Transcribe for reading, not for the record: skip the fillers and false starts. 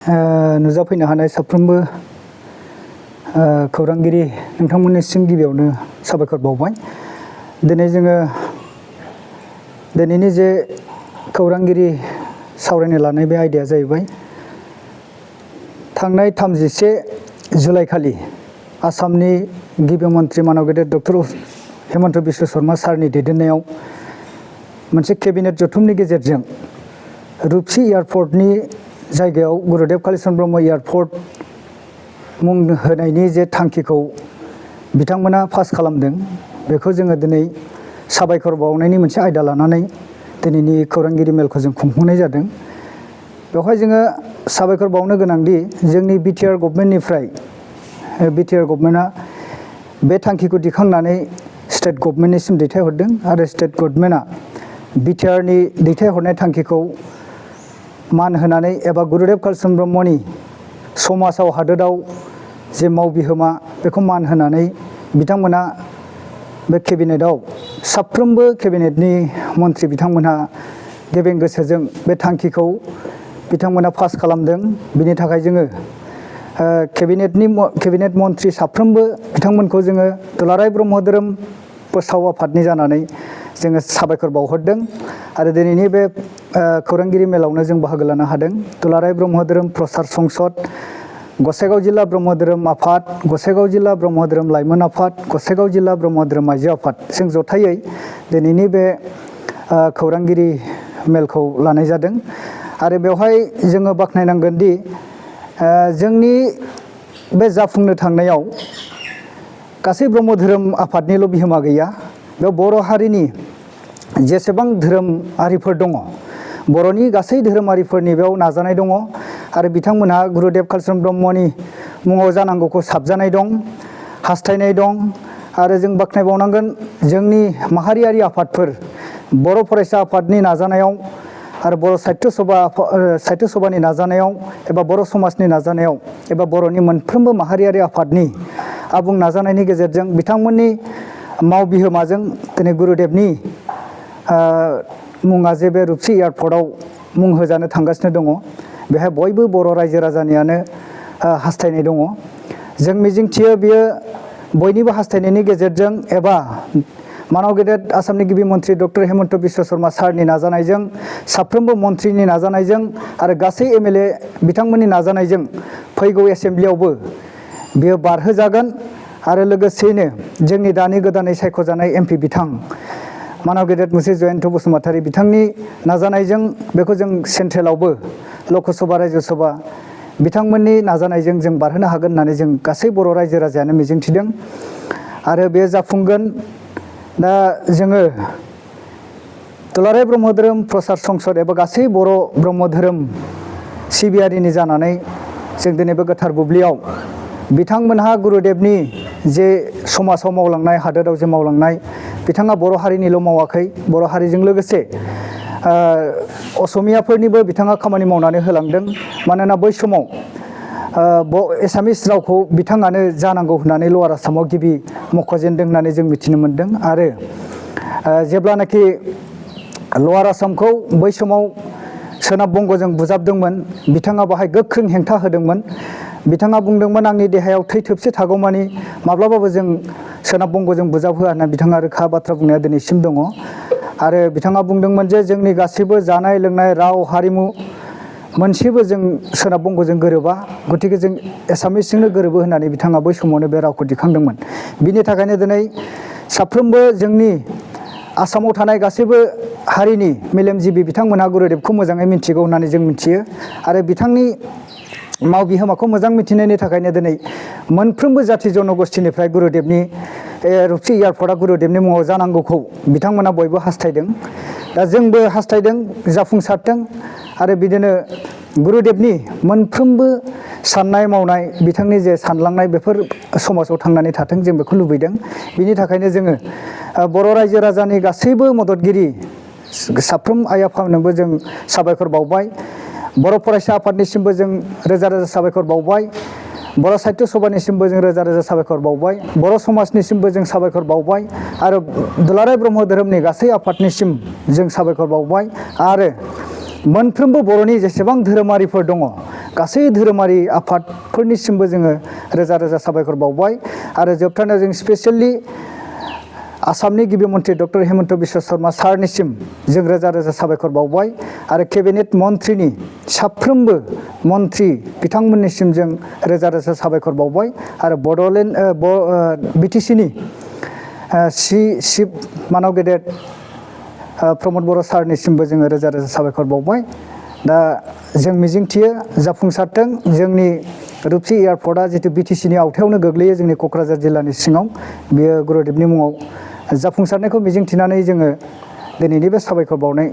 नुजाफैनो हानाय साफ्रोमबो खौरांगिरि नोंथांमोननिसिम गिबियावनो साबायखर बावबाय। दिनै जोङो दिनैनि जे खौरांगिरि सावरायनो लानाय बे आयदाया जाहैबाय थांनाय 31 जुलाइ खालि आसामनि गिबि मन्त्रि मानव गेदेर डक्टर हेमन्त बिश्व शर्मा सारनि दैदेननायाव मोनसे केबिनेट जथुमनि गेजेरजों रुपसि एयारपर्टनि जायगायाव गुरुदेव कालीचरण ब्रह्म एयारपर्ट मुं होनायनि जे थांखिखौ बिथांमोना पास खालामदों, बेखौ जोङो दिनै साबायखर बावनायनि मोनसे आयदा लानानै दिनैनि खौरांगिरि मेलखौ जों खुंफुंनाय जादों। बेवहाय जोङो साबायखर बावनो गोनांदि जोंनि बिटिआर गभर्नमेन्टनिफ्राय बिटिआर गभर्नमेन्टआ बे थांखिखौ दिखांनानै स्टेट गभर्नमेन्टनिसिम दैथायहरदों आरो स्टेट गभर्नमेन्टआ बिटिआरनि दैथायहरनाय थांखिखौ मान होनानै एबा गुरुदेव कालीचरण ब्रह्मनि समाजाव हादोराव जे मावबिहोमा बेखौ मान होनानै बिथांमोना बे केबिनेटआव साफ्रोमबो केबिनेटनि मन्त्रि बिथांमोनहा गेबें गोसोजों बे थांखिखौ बिथांमोना पास खालामदों। बिनि थाखाय जोङो केबिनेट मन्त्रि साफ्रोमबो बिथांमोनखौ जोङो दुलाराय ब्रह्म धोरोम फोसाव आफादनि जानानै जोङो साबायखर बावहरदों आरो दिनैनि बे खौरांगिरि मेलावनो जों बाहागो लानो हादों। दुलाराय ब्रह्म धोरोम प्रसार संसद, गसाइगाव जिल्ला ब्रह्म धोरोम आफाद, गसाइगाव जिल्ला ब्रह्म धोरोम लाइमोन आफाद, गसाइगाव जिल्ला ब्रह्म धोरोम आइजो आफाद, जों जथायै दिनैनि बे खौरांगिरि मेलखौ लानाय जादों आरो बेवहाय जोङो बाख्नायनांगोन दि जोंनि बे जाफुंनो थांनायाव गासै ब्रह्म धोरोम आफादनिल' बिहोमा गैया, बेयाव बर' हारिनि जेसेबां धोरोमारिफोर दङ, बर'नि गासै धोरोमारिफोरनि बेयाव नाजानाय दङ आरो बिथांमोनहा गुरुदेव कालीचरण ब्रह्मनि मुङाव जानांगौखौ साबजानाय दं, हास्थायनाय दं आरो जों बाख्नायबावनांगोन जोंनि माहारियारि आफादफोर बर' फरायसा आफादनि नाजानायाव आरो बर' साहित्य सभानि नाजानायाव एबा बर' समाजनि नाजानायाव एबा बर'नि मोनफ्रोमबो माहारियारि आफादनि आबुं नाजानायनि गेजेरजों बिथांमोननि मावबिहोमाजों दिनै गुरुदेवनि मुङा जे बे रुपसि एयारपर्टआव मुं होजानो थांगासिनो दङ, बेहाय बयबो बर' रायजो राजानियानो हास्थायनाय दङ। जों मिजिंथियो बियो बयनिबो हास्थायनायनि गेजेरजों एबा मानव गेदेर आसामनि गिबि मन्त्रि डक्टर हेमन्त बिश्व शर्मा सारनि नाजानायजों, साफ्रोमबो मन्त्रिनि नाजानायजों आरो गासै एमएलए बिथांमोननि नाजानायजों फैगौ एसेम्ब्लियावबो बियो बारहोजागोन आरो लोगोसेयैनो जोंनि दानि गोदानै सायख'जानाय एमपि बिथां मानव गेदेर मुंसे जयन्त बसुमतारी बिथांनि नाजानायजों बेखौ जों सेन्ट्रेलावबो लकसभा रायजोसभा बिथांमोननि नाजानायजों जों बारहोनो हागोन होननानै जों गासै बर' रायजो राजायानो मिजिंथिदों आरो बे जाफुंगोन। दा जोङो दुलाराय ब्रह्म धोरोम प्रसार संसद एबा गासै बर' ब्रह्म धोरोम सिबियारिनि जानानै जों दिनै बे गोथार बुब्लियाव बिथांमोनहा गुरुदेवनि जे समाजाव मावलांनाय, हादोराव जे मावलांनाय, बिथाङा बर' हारिनिल' मावाखै, बर' हारिजों लोगोसे असमियाफोरनिबो बिथाङा खामानि मावनानै होलांदों। मानोना बै समाव एसामिस रावखौ बिथाङानो जानांगौ होननानै लवार आसामाव गिबि मख'जेनदों होननानै जों मिथिनो मोन्दों आरो जेब्लानाखि लवार आसामखौ बै समाव सोनाब बंगजों बुजाबदोंमोन, बिथाङा बाहाय गोख्रों हेंथा होदोंमोन। बिथाङा बुंदोंमोन आंनि देहायाव थै थोबसे थागौमानि माब्लाबाबो जों सोनाब बंगजों बुजाब होआ होनना बिथाङा रोखा बाथ्रा बुंनाया दिनैसिम दङ आरो बिथाङा बुंदोंमोन जे जोंनि गासैबो जानाय लोंनाय राव हारिमु मोनसेबो जों सोनाब बंगजों गोरोबा, गतिके जों एसामिसजोंनो गोरोबो होननानै बिथाङा बै समावनो बे रावखौ दिखांदोंमोन। बिनि थाखायनो दिनै साफ्रोमबो जोंनि आसामाव थानाय गासैबो हारिनि मेलेमजिबि बिथांमोनहा गुरुदेवखौ मोजाङै मिथिगौ होननानै जों मिथियो आरो बिथांनि मावबिहोमाखौ मोजां मिथिनायनि थाखायनो दिनै मोनफ्रोमबो जाथि जन'गोष्ठीनिफ्राय गुरुदेवनि रुपसि एयारपर्टआ गुरुदेवनि मुङाव जानांगौखौ बिथांमोना बयबो हास्थायदों। दा जोंबो हास्थायदों जाफुंसारथों आरो बिदिनो गुरुदेवनि मोनफ्रोमबो साननाय मावनाय, बिथांनि जे सानलांनाय बेफोर समाजाव थांनानै थाथों, जों बेखौ लुबैदों। बिनि थाखायनो जोङो बर' रायजो राजानि गासैबो मददगिरि साफ्रोम आइ आफानोबो जों साबायखर बावबाय। बर' फरायसा आफादनिसिमबो जों रोजा रोजा साबायखर बावबाय। बर' साहित्य सभानिसिमबो जों रोजा रोजा साबायखर बावबाय। बर' समाजनिसिमबो जों साबायखर बावबाय आरो दुलाराय ब्रह्म धोरोमनि गासै आफादनिसिम जों साबायखर बावबाय आरो मोनफ्रोमबो बर'नि जेसेबां धोरोमारिफोर दङ गासै धोरोमारि आफादफोरनिसिमबो जोङो रोजा रोजा साबायखर बावबाय आरो जोबथारनायाव जों स्पेसियेलि आसामनि गिबि मन्थ्रि डक्टर हेमन्त बिश्व शर्मा सारनिसिम जों रोजा रोजा साबायखर बावबाय आरो केबिनेट मन्थ्रिनि साफ्रोमबो मन्थ्रि बिथांमोननिसिम जों रोजा रोजा साबायखर बावबाय आरो बड'लेण्ड बिटिसिनि चिफ मानाव गेदेर प्रमद बर' सारनिसिमबो जोङो रोजा रोजा साबायखर बावबाय दा जों मिजिंथियो जाफुंसारथों जोंनि रुपसि एयारपर्टआ जितु बिटिसिनि आवथायावनो गोग्लैयो जोंनि क'क्राझार जिल्लानि सिङाव बेयो गुरुदेबनि मुङाव जाफुंसारनायखौ मिजिंथिनानै जोङो दिनैनि बे साबायखर बावनाय